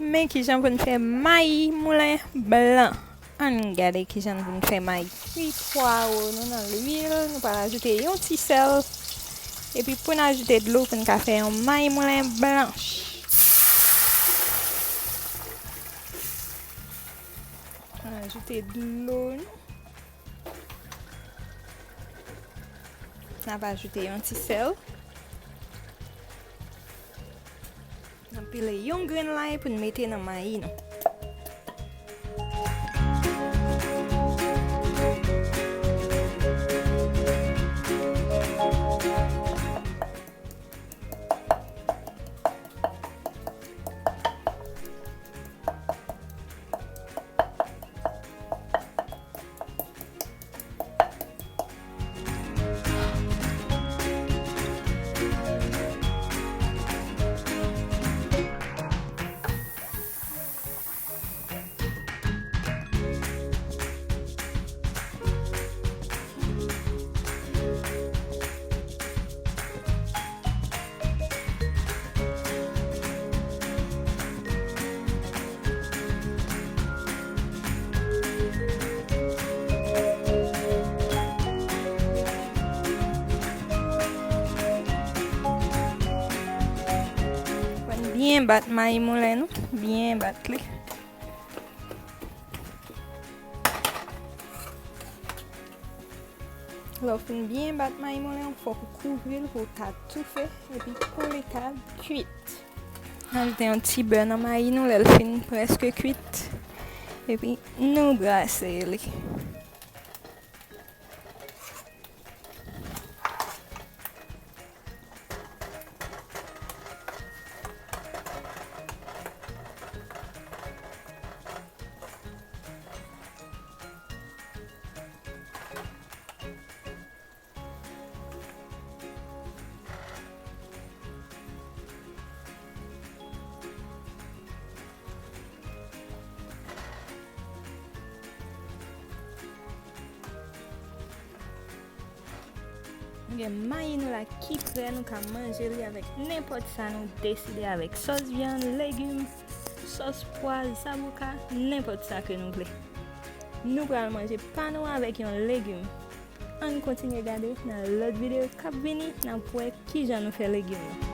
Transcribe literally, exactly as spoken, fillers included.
Men kijan pou n fè mayi moulen blan. Ann gade kijan pou n fè mayi. Kwi pwawo nou nan lwil, nou pral ajoute yon ti sèl. Epi pou n ajoute dlo pou n ka fè yon mayi moulen blanch. Ann ajoute dlo nou. N ap ajoute yon ti sèl. N ap pile yon grenn lay pou n mete nan mayi nou. Byen bat mayi moulen nou, byen bat li. Lè w fin byen bat mayi moulen w, fòk ou kouvri l pou l ka toufe epi pou li ka kwit. Ajoute yon ti bè nan mayi nou lè l fin prèske kwit. Epi nou brase li. Nou gen mayi nou la ki prè, nou ka manje li avèk nenpòt sa nou deside, avèk sòs vyann, legim, sòs pwa, zaboka, nenpòt sa ke nou vle. Nou pral manje pa nou avèk yon legim. Ann kontinye gade nan lòt videyo k ap vini, n ap wè kijan nou fè legim yo.